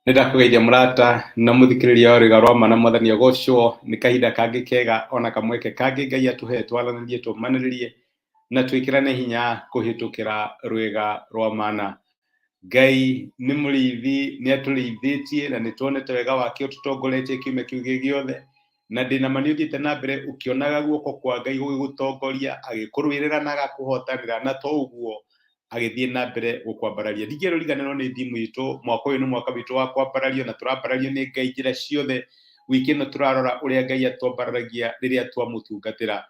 Nĩ ndakũgeithia mũrata na mũthikĩrĩria wa rwĩga rwa ma na mwathani agocwo. Nĩ kahinda kangĩ kega ona kamweke kangĩ Ngai atũhe twaranĩrie, tũmanĩrĩrie na twĩkĩrane hinya kũhĩtũkĩra rwĩga rwa mana. Ngai nĩ mũrĩithi, nĩ atũrĩithĩtie na nĩ tuonete wega wake ũtũtongoretie kiumia kĩu gĩ gĩothe, na ndĩna ma nĩ ũthiĩte na mbere ũkĩonaga guoko kwa Ngai gũgĩgũtongoria, agĩkũrũĩrĩra na agakũhotanĩra, na to ũguo agĩthiĩ na mbere gũkwambararia. Ndingĩenda ũriganĩrwo nĩ thimũ itũ, mwaka ũyũ nĩ mwaka witũ wa kwambarario na tũrambarario nĩ Ngai njĩra ciothe. Wiki ĩno tũrarora ũrĩa Ngai atwambararagia rĩrĩa twamũtungatĩra.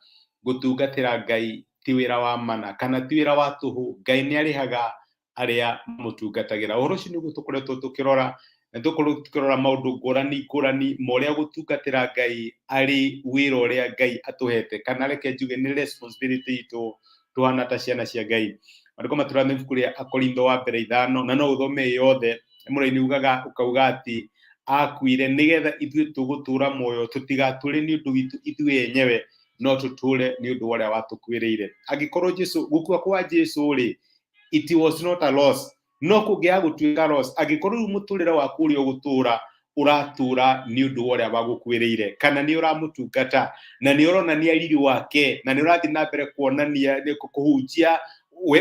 Gũtungatĩra Ngai ti wĩra wa mana kana ti wĩra wa tũhũ. Ngai nĩ arĩhaga arĩa mamũtungatagĩra. Ũhoro ũcio nĩguo tũkoretwo tũkĩrora, na tũkorwo tũkĩrora maũndũ ngũrani ngũrani ma ũrĩa gũtungatĩra Ngai arĩ wĩra ũrĩa Ngai atũhete, kana reke njuge nĩ responsibility itũ tũhana ta ciana cia Ngai. Maandĩko matũraga nĩ ibuku rĩa Akorintho wa mbere 5, na no ũthome yothe. Mũraini ugaga ũkauga atĩ akuire nĩgetha ithuĩ tũgũtũra muoyo tũtigatũre nĩ ũndũ witũ ithuĩ enyewe, no tũtũre nĩ ũndũ wa ũrĩa watũkuĩrĩire. Angĩkorwo Jesu, gũkua kwa Jesu rĩ, it was not a loss, no kũngĩaga gũtuĩka loss angĩkorwo rĩu mũtũrĩre waku ũrĩa ũgũtũra ũratũra nĩ ũndũ wa ũrĩa wagũkuĩrĩire, kana nĩ ũramũtungata na nĩ ũronania riri wake na nĩ ũrathiĩ na mbere kuonania kũhunjia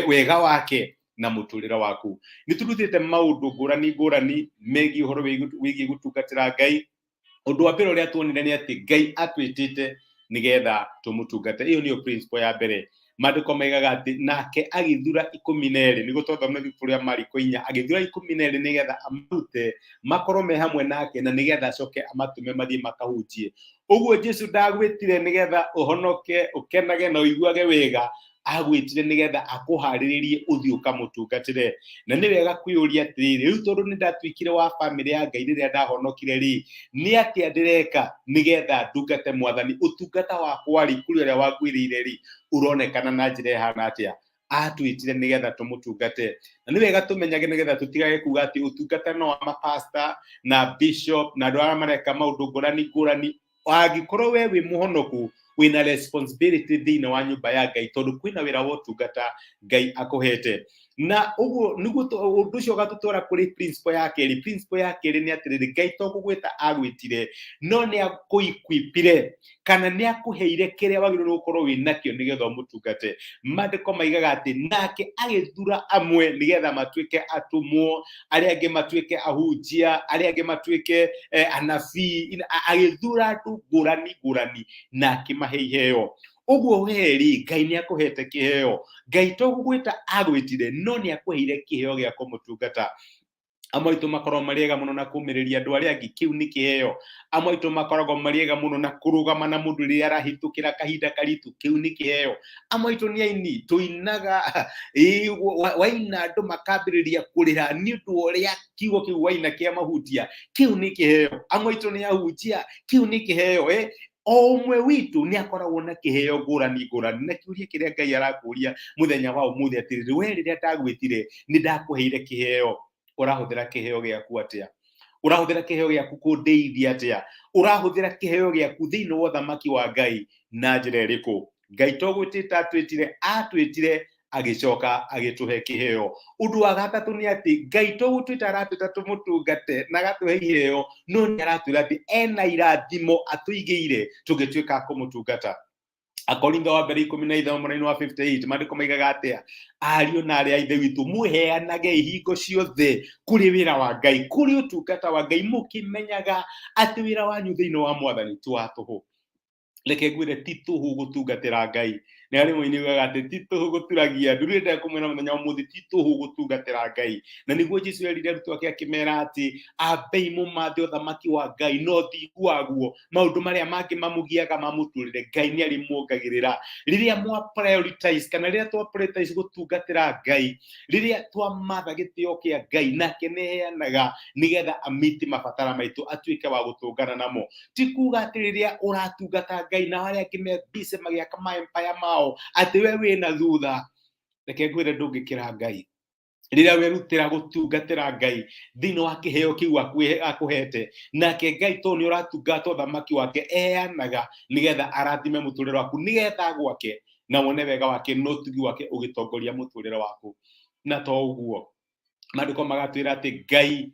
wega wake na mũtũrĩre waku. Nĩ tũrutĩte maũndũ ngũrani ngũrani megiĩ ũhoro wĩgiĩ gũtungatĩra Ngai. Ũndũ wa mbere ũrĩa tuonire nĩ atĩ Ngai atwĩtĩte nĩgetha tũmũtungate. Ĩyo nĩyo principle ya mbere. Maandĩko maigaga atĩ nake agĩthura 12, nĩguo twathoma ibuku rĩa Mariko 4, agĩthura 12 nĩgetha amarute makorwo me hamwe nake na nĩgetha acoke amatũme mathiĩ makahunjie. Ũguo Jesu ndagwĩtire nĩgetha ũhonoke, ũkenage na ũiguage wega, agwĩtire nĩgetha akũharĩrĩrie ũthiĩ ũkamũtungatĩre. Na nĩ wega kwĩyũria atĩrĩrĩ, rĩu tondũ nĩ ndatuĩkire wa bamĩrĩ ya Ngai rĩrĩa ndahonokire rĩ, nĩ atĩa ndĩreka nĩgetha ndungate mwathani? Ũtungata wakwa rĩ, kũrĩ ũrĩa wanguĩrĩire rĩ, ũronekana na njĩra ĩhana atĩa? Atwĩtire nĩgetha tũmũtungate. Na nĩ wega tũmenyage nĩgetha tũtigage kuga atĩ ũtungata no wa mapasta na bishop na andũ arĩa mareka maũndũ ngũrani ngũrani. Angĩkorwo we wĩ mũhonoku, wĩna responsibility thĩinĩ wa nyũmba ya Ngai, tondũ kwĩna wĩra wa ũtungata Ngai akũhete. Na ũguo nĩguo ũndũ ũcio ũgatũtwara kũrĩ principle ya kerĩ. Principle ya kerĩ nĩ atĩrĩrĩ, Ngai to gũgwĩta agwĩtire, no nĩ akũikwipire kana nĩ akũheire kĩrĩa wagĩrĩirwo nĩ gũkorwo wĩ nakĩo nĩgetha ũmũtungate. Maandĩko maigaga atĩ nake agĩthura amwe nĩgetha matuĩke atũmwo, arĩa angĩ matuĩke ahunjia, arĩa angĩ matuĩke anabii. Agĩthura andũ ngũrani ngũrani na akĩmahe iheo. Ũguo we rĩ, Ngai nĩ akũhete kĩheo. Ngai to gũgwĩta agwĩtire, no nĩ akũheire kĩheo gĩa kũmũtungata. Amwe aitũ makoragwo marĩ ega mũno na kũmĩrĩria andũ arĩa angĩ, kĩu nĩ kĩheo. Amwe aitũ makoragwo marĩ ega mũno na kũrũgama na mũndũ rĩrĩa arahĩtũkĩra kahinda karitũ, kĩu nĩ kĩheo. Amwe aitũ nĩ aini, tũinaga, waina andũ makambĩrĩria kũrĩra nĩ ũndũ wa ũrĩa kiugo kĩu waina kĩamahutia, kĩu nĩ kĩheo. Amwe aitũ nĩ ahunjia, kĩu nĩ kĩheo. O ũmwe witũ nĩ akoragwo na kĩheo ngũrani ngũrani, na kĩũria kĩrĩa Ngai arakũria mũthenya wa ũmũthĩ atĩrĩrĩ, we rĩrĩa ndagwĩtire nĩ ndakũheire kĩheo, ũrahũthĩra kĩheo gĩaku atĩa? Ũrahũthĩra kĩheo gĩaku kũndeithia atĩa? Ũrahũthĩra kĩheo gĩaku thĩinĩ wa ũthamaki wa Ngai na njĩra ĩrĩkũ? Ngai to gwĩtĩte atwĩtire, atwĩtire agĩcoka agĩtũhe kĩheo. Ũndũ wa gatatũ nĩ atĩ Ngai to gũtwĩta aratwĩta tũmũtungate na agatũhe iheo, no nĩ aratwĩra atĩ ena irathimo atũigĩire tũngĩtuĩka a kũmũtungata. Akorintho wa mbere 15 mũraini wa 58, maandĩko maigaga atĩa? Ariũ na arĩ a Ithe witũ, mwĩheanage ihingo ciothe kũrĩ wĩra wa Ngai, kũrĩ ũtungata wa Ngai, mũkĩmenyaga atĩ wĩra wanyu thĩinĩ wa Mwathani ti wa tũhũ. Reke ngwĩre, ti tũhũ gũtungatĩra Ngai. Nĩ harĩ mũini ugaga atĩ ti tũhũ gũturagia ndu. Rĩrĩa ndekũmwĩra mũthenya wa ũmũthĩ, ti tũhũ gũtungatĩra Ngai. Na nĩguo Jesu erire arutwo ake akĩmera atĩ ambei mũmathe ũthamaki wa Ngai no thingu waguo, maũndũ marĩa mangĩ mamũgiaga mamũtũrĩre Ngai nĩ arĩmuongagĩrĩra. Rĩrĩa mwa prioritize kana rĩrĩa twa prioritize gũtungatĩra Ngai, rĩrĩa twamatha gĩtĩo kĩa Ngai, nake nĩheanaga nĩgetha amiti mabatara maitũ atuĩke wa gũtũngana namo. Ti kuga atĩ rĩrĩa ũratungata Ngai na arĩa angĩ me busy magĩaka ma empire mao atĩ we wĩna thutha. Reke ngwĩre, ndũngĩkĩra Ngai. Rĩrĩa werutĩra gũtungatĩra Ngai thĩinĩ wa kĩheo kĩu akũhete, nake Ngai tondũ nĩ ũratungata ũthamaki wake, eanaga nĩgetha arathime mũtũrĩre waku, nĩgetha gwake na wone wega wake na ũtugi wake ũgĩtongoria mũtũrĩre waku. Na to ũguo, maandĩko magatwĩra atĩ Ngai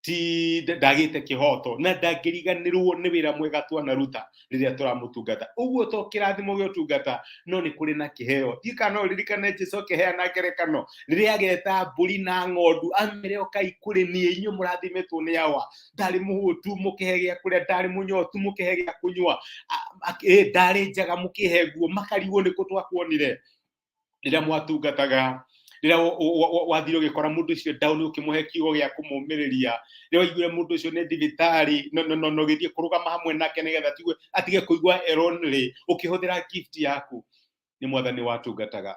ti ndagĩte kĩhoto na ndangĩriganĩrwo nĩ wĩra mwega twanaruta rĩrĩa tũramũtungata. Ũguo to kĩrathimo gĩa ũtungata, no nĩ kũrĩ na kĩheo. Ndiũĩ kana no ũririkane Jesu akĩheana ngerekano rĩrĩa ageta mbũri na ng'ondu, amere ũkai kũrĩ niĩ inyuĩ mũrathimĩtwo nĩ Awa. Ndarĩ mũhũtu mũkĩhe gĩa kũrĩa, ndarĩ mũnyotu mũkĩhe gĩa kũnyua, ndarĩ njaga mũkĩhe nguo. Makarigwo nĩ kũ twakuonire rĩrĩa mwatungataga, rĩrĩa wathire ũgĩkora mũndũ ũcio down ũkĩmũhe kiugo gĩa kũmũmĩrĩria, rĩrĩa waiguire mũndũ ũcio nĩ thibitarĩ no ũgĩthiĩ kũrũgama hamwe nake nĩgetha atige kũigua lonely, ũkĩhũthĩra gift yaku. Nĩ Mwathani watungataga.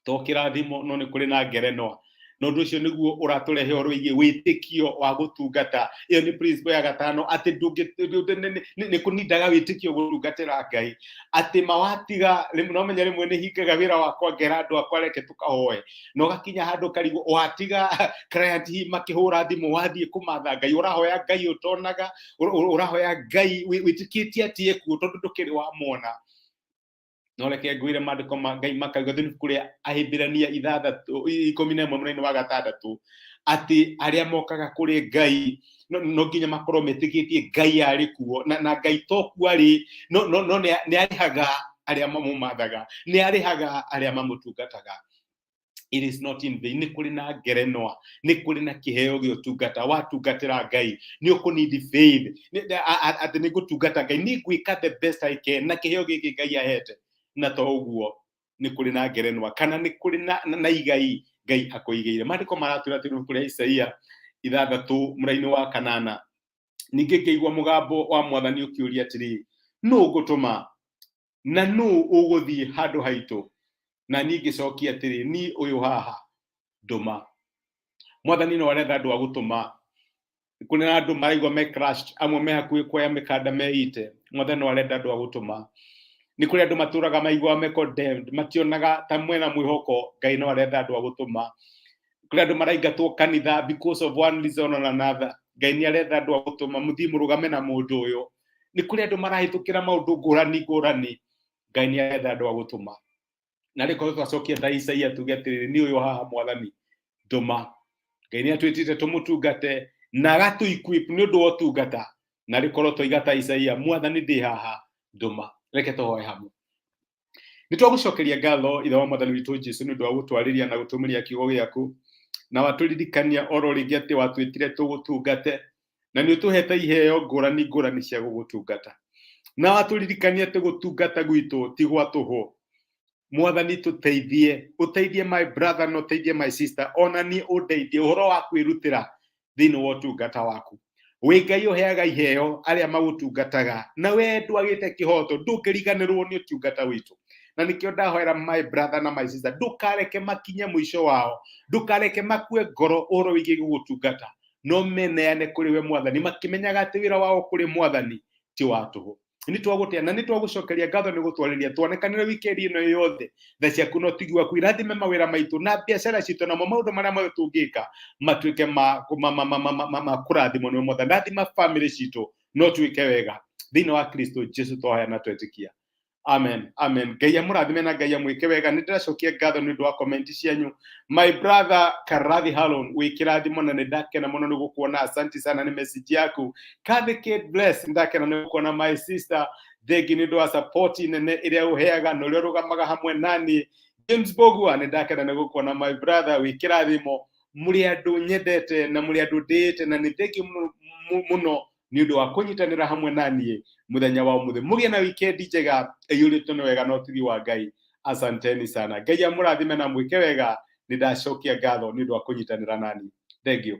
To kĩrathimo, no nĩ kũrĩ na ngerenwa, na ũndũ ũcio nĩguo ũratũrehe ũhoro wĩgiĩ wĩtĩkio wa gũtungata. Ĩyo nĩ principle ya gatano, atĩ nĩ kũnindaga wĩtĩkio gũtungatĩra Ngai, atĩ mawatiga no menya rĩmwe nĩ hingaga wĩra wakwa ngera andũ akwa reke tũkahoe, na ũgakinya handũ ũkarigwo watiga client hihi makĩhũra thimũ, wathiĩ kũmatha Ngai, ũrahoya Ngai ũtonaga, ũrahoya Ngai wĩtĩkĩtie atĩ ekuo tondũ ndũkĩrĩ wamwona. No reke ngwĩre, maandĩko ma Ngai makauga thĩinĩ ibuku rĩa Ahibirania ithathatũ 11 mũraini wa gatandatũ atĩ arĩa mokaga kũrĩ Ngai no nginya makorwo metĩkĩtie Ngai arĩ kuo, na Ngai to kuo arĩ, no nĩ arĩhaga arĩa mamũmathaga, nĩ arĩhaga arĩa mamũtungataga. It is not in vain. Nĩ kũrĩ na ngerenwa, nĩ kũrĩ na kĩheo gĩa ũtungata. Watungatĩra Ngai nĩ ũkũnidi faith atĩ nĩ ngũtungata Ngai, nĩ ngwĩka the best I can na kĩheo gĩkĩ Ngai ahete. Na to ũguo, nĩ kũrĩ na ngerenwa kana nĩ kũrĩ na igai Ngai akũigĩire. Maandĩko maratwĩra atĩ ibuku rĩa Isaia 6 mũraini wa 8, ningĩ ngĩigua mũgambo wa Mwathani ũkĩũria atĩrĩ, nũ ngũtũma, na nũ ũgũthiĩ handũ haitũ? Na niĩ ngĩcokia atĩrĩ, niĩ ũyũ haha, ndũma. Mwathani no aretha andũ a gũtũma. Kũrĩ na andũ maraigua me crushed, amwe me hakuhĩ kuoya mĩkanda meite. Mwathani no arenda andũ a gũtũma. Nĩ kũrĩ andũ matũraga maiguaga me condemned, mationaga ta mwena mwĩhoko. Ngai no aretha andũ a gũtũma. Kũrĩ andũ maraingatwo kanitha because of one reason or another. Ngai nĩ aretha andũ a gũtũma, mũthiĩ mũrũgame na mũndũ ũyũ. Nĩ kũrĩ andũ marahĩtũkĩra maũndũ ngũrani ngũrani. Ngai nĩ aretha andũ a gũtũma. Na rĩkorwo twacokia ta Isaia tuge atĩrĩrĩ, nĩ ũyũ haha, Mwathani, ndũma. Ngai nĩ atwĩtĩte tũmũtungate na agatũ equip nĩ ũndũ wa ũtungata. Na rĩkorwo twaiga ta Isaia, Mwathani, ndĩ haha, ndũma. Reke tũhoe hamwe. Nĩ twagũcokeria ngatho, Ithe wa Mwathani witũ Jesu, nĩ ũndũ wa gũtwarĩria na gũtũmĩria kiugo gĩaku, na watũririkania oro rĩngĩ atĩ watwĩtire tũgũtungate, na nĩ ũtũhete iheo ngũrani ngũrani cia gũgũtungata, na watũririkania atĩ gũtungata gwitũ ti gwa tũhũ. Mwathani, tũteithie, ũteithie my brother na ũteithie my sister, ona niĩ ũndeithie ũhoro wa kwĩrutĩra thĩinĩ wa ũtungata waku. Wĩ Ngai ũheaga iheo arĩa magũtungataga, na we ndwagĩte kĩhoto, ndũngĩriganĩrwo nĩ ũtungata witũ. Na nĩkĩo ndahoera my brother na my sister, ndũkareke makinye mũico wao, ndũkareke makue ngoro ũhoro wĩgiĩ gũgũtungata, no meneane kũrĩ we, Mwathani, makĩmenyaga atĩ wĩra wao kũrĩ Mwathani ti wa tũhũ. Nĩ twagũtĩa na nĩ twagũcokeria ngatho nĩ gũtwarĩria twonekanĩre wikendi ĩno yothe. Tha ciaku na ũtugi waku irathime mawĩra maitũ na biacara citũ, namo maũndũ marĩa mothe tũngĩka matuĩke ma kũrathimwo nĩ Mwathani. Rathima famĩlĩ citũ, no twĩke wega thĩinĩ wa Kristo Jesu twahoya na twetĩkia. Amen, amen. Ngai amũrathime na Ngai amwĩke wega. Nĩ ndĩracokia ngatho nĩ ũndũ wa comment cianyu. My brother Karathi Halon, wĩ kĩrathimo na nĩ ndakena mũno nĩ gũkuona. Asante sana nĩ message yaku. Kathy Kate Bless, nĩ ndakena nĩ gũkuona. My sister, thengi nĩ ũndũ wa support nene ĩrĩa ũheaga na ũrĩa ũrũgamaga hamwe nani. James Bogua, nĩ ndakena nĩ gũkuona. My brother, wĩ kĩrathimo. Mũrĩ andũ nyendete na mũrĩ andũ ndĩĩte, na nĩ thengi mũno mũno nĩ ũndũ wa kũnyitanĩra hamwe na niĩ mũthenya wa ũmũthĩ. Mũgĩe na wikendi njega ĩiyũrĩtwo nĩ wega na ũtugi wa Ngai. Asanteni sana. Ngai amũrathime na mwĩke wega. Nĩ ndacokia ngatho nĩ ũndũ wa kũnyitanĩra nani. Thank you.